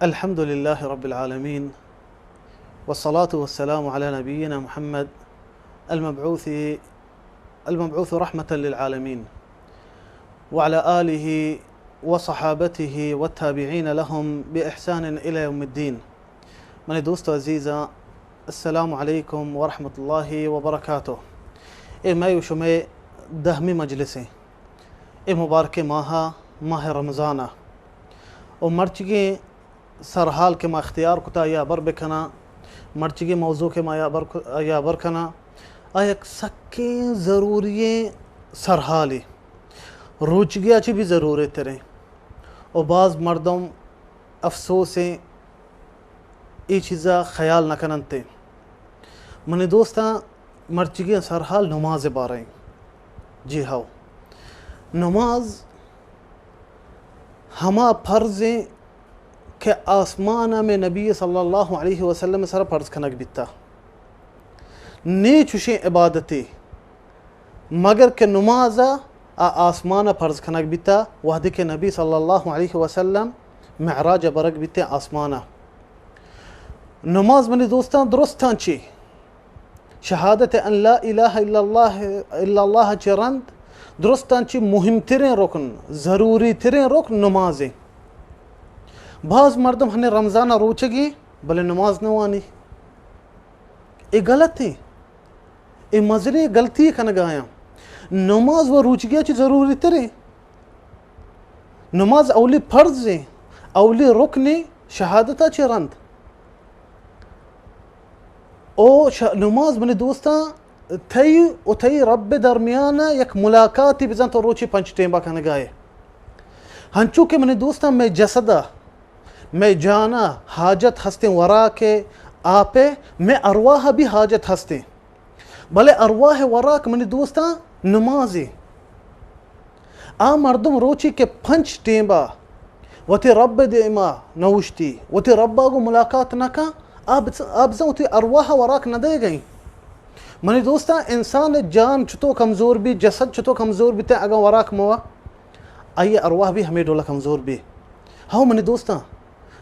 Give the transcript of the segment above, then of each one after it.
الحمد لله رب العالمين، والصلاة والسلام على نبينا محمد المبعوث، المبعوث رحمة للعالمين، وعلى آله وصحابته والتابعين لهم بإحسان إلى يوم الدين. منی دوست و عزیزاں، السلام علیکم ورحمۃ اللہ وبرکاتہ۔ اے مئے و شمئے دہمی مجلس ایں۔ اے مبارکیں ماہ، ماہ رمضان ء، و مرچگیں سرحال کہ ما اختیار کتا یا بر بکناں، مرچگیں موضوع کہ ما یا بر، یا بر کناں، آ یک سکیں ضروری سرحالے۔ روچگیا چی بھی ضروری تریں، و باز مردم افسوسیں اے چیزا خیال نہ کننت۔ منی دوستاں، مرچگیں سرحال نماز باریں۔ جی ہاؤ، نماز ہما فرضیں کہ آسمان میں نبی صلی اللہ علیہ وسلم سر فرض کنگ بیتا۔ نی چوشیں عبادتے مگر کہ نماز ء آ آسمان ء فرض کنگ بیتا، وہدے کہ نبی صلی اللہ علیہ وسلم معراج ء برگ بیتے آسمان ء۔ نماز منی دوستاں درستاں چی شہادت ان لا الہ الا اللہ، الا اللہ چہ رند درستاں چی مہم ترین رکن، ضروری ترین رکن نمازیں۔ باز مردم ہنے رمضان ء روچگی بلے نماز نہ وانی۔ اے غلط ایں۔ اے مزنیں غلطی کنگایاں۔ نماز و روچگیا چی ضروری تریں۔ نماز اولی فرض ایں، اولی رکن ایں، شہادتا چہ رند۔ او ش-، نماز منی دوستاں، تئی و تئی رب درمیان یک ملاقاتی بزن تو روچی پنچ ٹیمبا کنگائے۔ ہنچو کہ منی دوستاں مئے جسدا مئے جانا حاجت ہستیں وراک ء آپ ء، مئے ارواح ء بھی حاجت ہستیں۔ بلے ارواح ء وراک منی دوستاں نمازے۔ آ مردم روچی کہ پنچ ٹیمبا وتی رب ء دیما نوشتی، وتی رب ء گوں ملاقات نہ کن، آ بز-، آ بزاں وتی ارواح ء وراک نہ دئیگ ء۔ منی دوستاں، انسان ء جان چتو کمزور بی، جسد چتو کمزور بیتے، اگاں وراک موا، آئی ء ارواح بھی ہمے ڈولا کمزور بی۔ ہو منی دوستاں،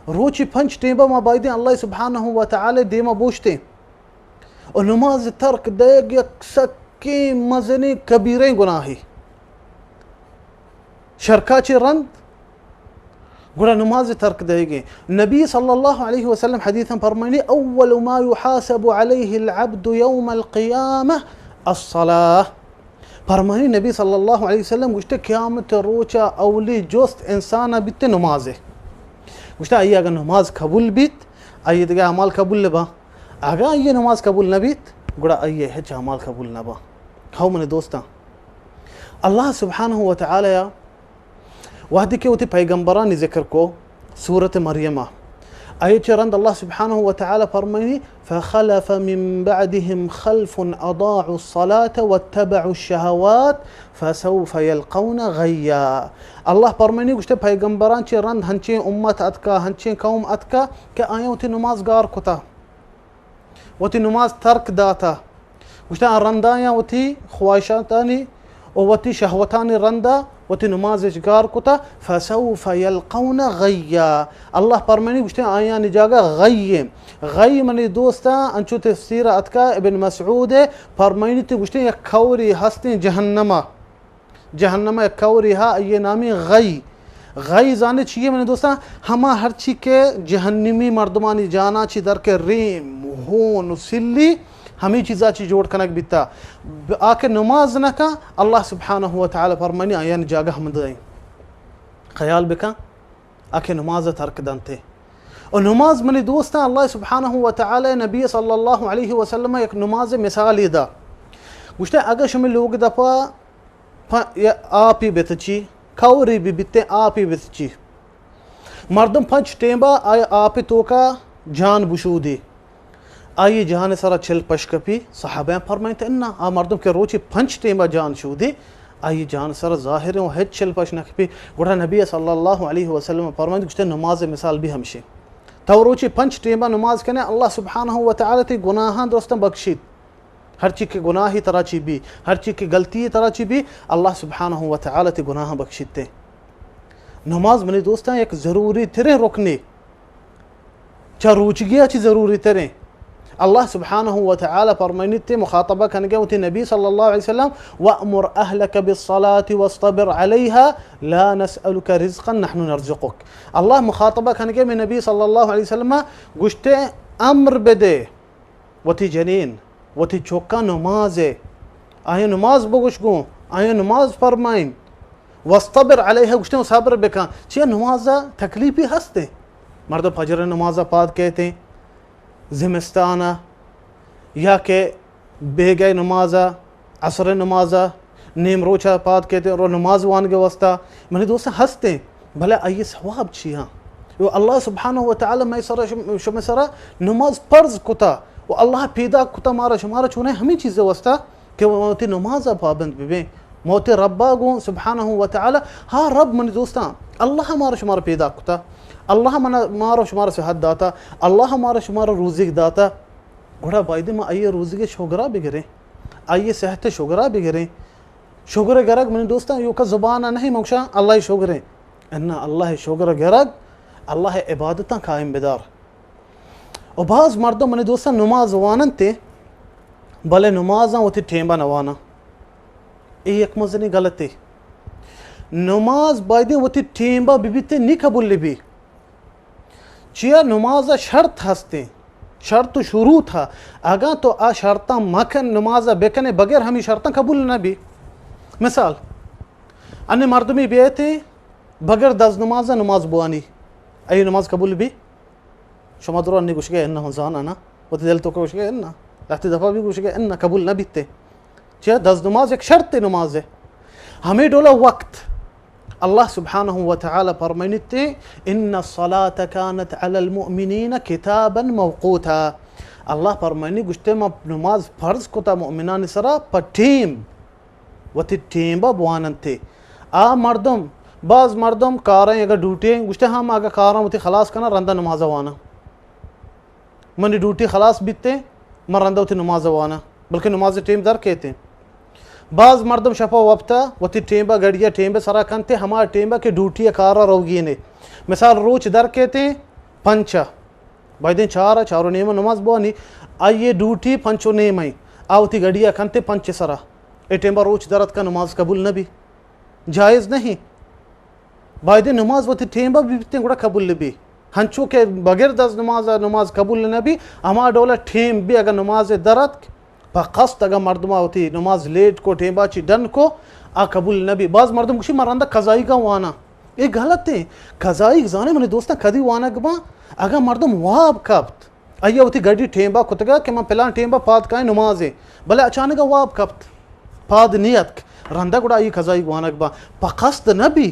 روچی پنچ ٹیمبا ما بایدیں اللہ سبحانہ و تعالی دیما بوشتیں۔ و نماز ترک دئیگ یک سکیں مزنیں کبیریں گناہے۔ شرکا چہ رند گڑا نماز ترک دئیگیں۔ نبی صلی اللہ علیہ وسلم حدیثاں فرمائنی، اول ما یحاسب علیہ العبد یوم القیامہ الصلاۃ۔ فرمانی نبی صلی اللہ علیہ وسلم گوشتے، قیامت روچا اولی جست انسان بیتے نمازے۔ گوشتے، آئی اگر نماز قبول بیت، آئی دیگہ اعمال قبول نبا۔ اگاں آئی نماز قبول نہ بیت، گڑا آئی ہچ اعمال قبول نہ با۔ ہو منی دوستاں، اللہ سبحانہ و تعالی وہدے کہ وتی پیغمبرانی ذکر کو، سورت مریم ء، آئی چہ رند اللہ سبحانہ و تعالی فرمائنی، فخلف من بعدهم خلف اضاعوا الصلاة واتبعوا الشهوات فسوف يلقون غيا۔ اللہ فرمائنی گوشتے، پیغمبران چہ رند ہنچیں امت اتکا، ہنچیں قوم اتکا کہ آیاں وتی نماز گار کتا۔ وتی نماز ترک داتا۔ گوشتہ، آ رندایاں وتی خواہشاتانی و وتی شہوتانی رندا وتی نماز اچ گار کتا، فسوف یلقون غیا۔ اللہ پرمانی گوشتہ، آیانی جاگہ غی ایں۔ غی منی دوستاں، انچو تفسیر اتکا ابن مسعود پرمانی تی گوشتہ، یک کوری ہستیں جہنما۔ جہنم ء یک کورے ہا، آئی ء نامی غی۔ غی زانے چیے منی دوستاں؟ ہما ہرچی کہ جہنمی مردمانی جانا چی در کے ریم، ہون و سلی، ہمیں چیزا چی جوڑ کنگ بیتا۔ ب-، آ کہ نماز نہ کن، اللہ سبحانہ و تعالی فرمانی آیان جاگہ ہم دیں۔ خیال بکن، آ کہ نماز ترک دنتے۔ و نماز منی دوستاں، اللہ سبحانہ و تعالی نبی صلی اللہ علیہ وسلم یک نماز مثالی دا۔ گوشتے، اگر شمی لوگ دپا پ-، یا آپی بتچی، کوری بی بیتے آپی بتچی۔ مردم پنچ ٹیمبا آیا آپی توکا جان بشودی۔ آئی جان سرا چل پش کپی، صحابیان فرمائنت، انا، آ مردم کہ روچی پنچ ٹیمبا جان شودی، آئی جان سرا ظاہر و ہچ چل پش نہ کپی۔ گڑا نبی صلی اللہ علیہ وسلم فرمائنت، گوشتے، نماز مثال بھی ہمشی۔ تو روچی پنچ ٹیمبا نماز کنے، اللہ سبحانہ و تعالی تی گناہاں درستاں بخشیت۔ ہرچی کہ گناہی ترا چی بی، ہرچی کہ غلطی ترا چی بی، اللہ سبحانہ و تعالی تی گناہاں بخشیتے۔ نماز منی دوستاں یک ضروری ترین رکنے۔ چہ روچگی ءَ چی ضروری تریں؟ اللہ سبحانہ و تعالی فرمائنیت، مخاطبہ کنگے وتی نبی صلی اللہ علیہ وسلم، وأمر أهلك بالصلاة واصطبر عليها لا نسألك رزقا نحن نرزقك۔ اللہ مخاطبہ کنگے میں نبی صلی اللہ علیہ وسلم گوشتے، امر بدے وتی جنین، وتی چوکاں نماز ءَ، آیاں نماز بگوش گوں، آیاں نماز فرمائیں۔ واصطبر علیها، گوشتے صبر بکن۔ چیا نماز ءَ تکلیفی ہستے؟ مردم فجر نماز ءَ پاد کیتے، زمستان ءَ، یا کہ بیگہ نماز ءَ، عصر نماز ءَ، نیم روچ ءَ پاد کیتے، رو نماز وانگ ءِ واسطہ۔ منی دوستاں ہستے، بلے آئی ثواب چی ہاں؟ و اللہ سبحانہ و تعالی مئے سرا شم-، شمئے سرا نماز فرض کتا و اللہ پیدا کتا مارا شمارا چونے ہمیں چیز واسطہ کہ وتی نماز ءَ پابند ببیں۔ ما وتی ربا گوں سبحانہ و تعالی، ہا رب منی دوستاں، اللہ مارا شمارا پیدا کتا، اللہ منا، مارا شمارا صحت داتا، اللہ مارا شمارا روزیگ داتا، گڑا بایدیں ما آئی روزیگ شگرا بگریں، آئی صحت شگرا بگریں۔ شگر گرگ منی دوستاں، ایوکا زبان ءَ نہیں، من گوشاں اللہ شگریں۔ انا اللہ شگر گرگ، اللہ عبادتاں قائم بدار۔ و باز مردم منی دوستاں نماز واننتے، بلے نمازاں وتی ٹیمبا نواناں۔ اے یک مزنی غلطے۔ نماز بایدیں وتی ٹیمبا ببیتے، نی قبول بی۔ چیا نماز ءَ شرط ہستیں، شرط و شروط ہا۔ اگاں تو آ شرطاں مکن، نماز ءَ بکنے بغیر ہمیں شرطاں قبول نہ بی۔ مثال، انے مردمی بیتے بغیر دز نماز ءَ نماز بوانی، اے نماز قبول بی؟ شما درو انی گوشگے انا، من زاناں نا، وتی دل توکا گوشگے انا، لہتے دفعہ بھی گوشگے انا، قبول نہ بیتے۔ چیا دز نماز یک شرط نماز ہے۔ ہمیں ڈولا وقت۔ اللہ سبحانہ و تعالی فرمائنیتے، ان الصلاة كانت على المؤمنين كتابا موقوتا۔ اللہ فرمائنی گوشتے، ما نماز فرض کتا مؤمنان سرا پہ ٹیم، وتی ٹیمبا بواننتے۔ آ مردم، باز مردم کاریں اگر ڈیوٹی ہیں، گوشتے ہاں ما اگر کاراں وتی خلاص کنا رندا نماز وانا۔ منی ڈیوٹی خلاص بیتے، من رندا وتی نماز وانا، بلکہ نماز ٹیم در کیتے۔ باز مردم شپا وپتا وتی ٹیمبا گڑیا ٹیمبے سرا کنتے، ہما ٹیمبا کہ ڈیوٹی کارا روگینے۔ مثال روچ در کیتے پنچا، بایدیں چار، چار و نیم نماز بوانی، آئی ڈیوٹی پنچ و نیم ہے، آ وتی گڑیا کنتے پنچ سرا، اے ٹیمبا روچ در اتکا نماز قبول نہ بی، جائز نہیں۔ بایدیں نماز وتی ٹیمبا بیتیں گڑا قبول بی۔ ہنچو کہ بغیر دز نماز نماز قبول نہ بی، ہما ڈولا ٹیم بی اگر نماز در اتک، پہ قصد اگر مردما وتی نماز لیٹ کو، ٹیمبا چی ڈن کو، آ قبول نہ بی۔ باز مردم گوشی من رندا قضائیگا وانا۔ اے غلط ہیں۔ قضائیگ زانے منی دوستاں کدی وانگ باں؟ اگر مردم واب کپت، آئی وتی گڑی ٹیمبا کتگا کہ من پلان ٹیمبا پاد کائیں نمازے، بلے اچانک واب کپت، پاد نیتک، رندا گڑا آئی قضائیگ وانگ باں۔ پہ قصد نہ بی۔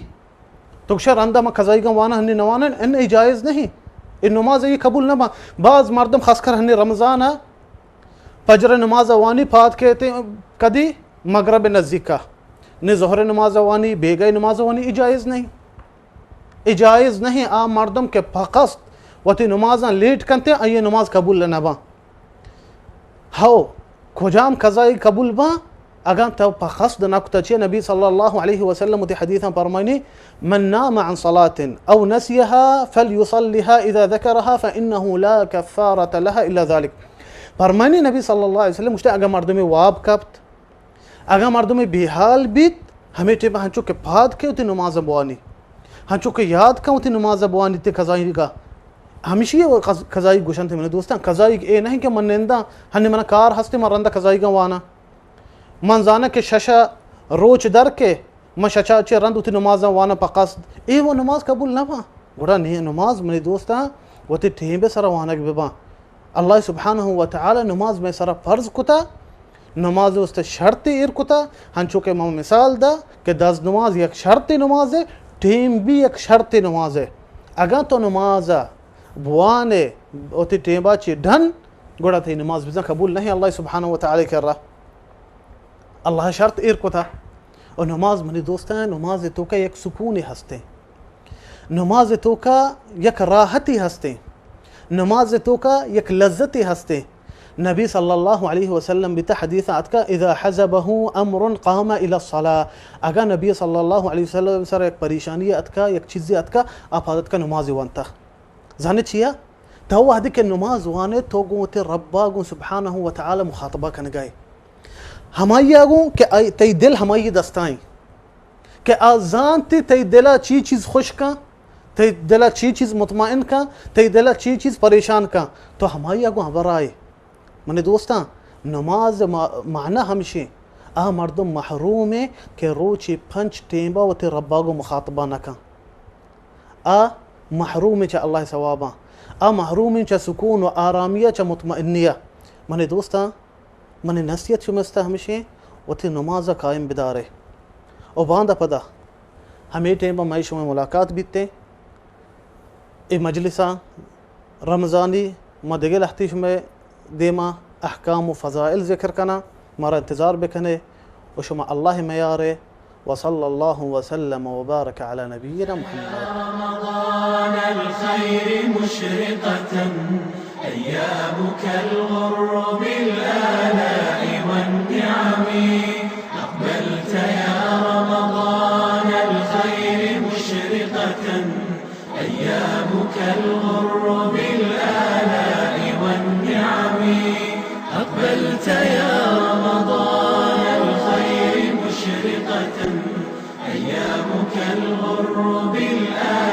تو گوشے رندا ما قضائیگاں وانا ہنی نوانن، ان ای جائز نہیں۔ اے نماز ای قبول نہ باں۔ باز مردم خاص کر ہنی رمضان ء فجر نماز وانی پاد کیتے کدی مغرب نزدیکا۔ نے ظہر نماز وانی، بیگاہ نماز وانی، ای جائز نہیں۔ ای جائز نہیں۔ آ مردم کہ فقط وتی نمازاں لیٹ کنتے، آئی نماز قبول نہ باں۔ ہو، کجام قضائی قبول باں؟ اگاں تو پہ قصد نہ کتا۔ چے نبی صلی اللہ علیہ وسلم وتی حدیثاں فرمائنی، من نام عن صلاة او نسیها فلیصلها اذا ذکرها فانه لا کفارة لها الا ذلك۔ فرمائنی نبی صلی اللہ علیہ وسلم گوشتے، اگاں مردمے واب کپت، اگاں مردمے بیحال بیت، ہمے ٹیپا ہنچو کہ پاد کے وتی نماز بوانی، ہنچو کہ یاد کن وتی نماز بوانی تے قضائی گا۔ ہمیشی قض-، قضائی گوشنت منی دوستاں، قضائی اے نہیں کہ من ننداں، ہنی من کار ہستے، من رندا قضائی گا وانا۔ من زاناں کہ ششا روچ در کے، من شچا چہ رند وتی نمازاں واناں پہ قصد، اے و نماز قبول نہ باں۔ گڑا نی نماز منی دوستاں وتی ٹیمبے سرا وانگ بہ باں۔ اللہ سبحانہ و تعالی نماز مئے سرا فرض کتا، نماز واسطہ شرط ایر کتا، ہنچو کہ ما مثال دا کہ دز نماز یک شرط نماز ہے، ٹیم بھی یک شرط نماز ہے۔ اگاں تو نماز بوانے وتی ٹیمبا چی ڈن، گڑا تئی نماز بزاں قبول نہیں اللہ سبحانہ و تعالی کرا۔ اللہ شرط ایر کتا۔ و نماز منی دوستاں، نماز توکا یک سکونے ہستے۔ نماز توکا یک راحتی ہستے۔ نماز توکا یک لذتی ہستے۔ نبی صلی اللہ علیہ وسلم بیتا حدیث اتکا، اذا حزبه امر قام الى الصلاة۔ اگا نبی صلی اللہ علیہ وسلم سر یک پریشانی اتکا، یک چیزی اتکا، آپ حضرت کا نماز وانتا۔ زانے چیا؟ تو وہدے کہ نماز وانے، تو گوں وتی ربا گوں سبحانہ و تعالی مخاطبہ کنگائے۔ ہمائی گوں کہ آئی، تئی دل ہمائی دستائیں کہ آ زانتی تئی دلا چی چیز خوش کن، تئی دلا چی چیز مطمئن کن، تئی دلا چی چیز پریشان کن، تو ہمائی گوں ہبرائے۔ منی دوستاں، نماز ما-، معنی ہمشیں، آ مردم محروم ایں کہ روچی پنچ ٹیمبا وتی ربا گوں مخاطبہ نہ کن۔ آ محروم ایں چہ اللہ ثواباں، آ محروم ایں چہ سکون و آرامیا، چہ مطمئنیا۔ منی دوستاں، منی نصیحت شمستا ہمشیں، وتی نمازا قائم بدارے۔ و باندا پدا ہمے ٹیمبا مئے شمئے ملاقات بیتیں۔ اے مجلساں رمضانی ما دگہ لہتے شمئے دیما احکام و فضائل ذکر کناں، مارا انتظار بکنے و شما اللہ میارے۔ وصلی اللہ وسلم وبارک علی نبینا محمد۔ رمضان الخير مشرقة، أيامك الغر بالآلاء والنعم. أقبلت يا رمضان الخير مشرقة، أيامك الغر بالآلاء والنعم. أقبلت يا رمضان الخير مشرقة، أيامك الغر بالآلاء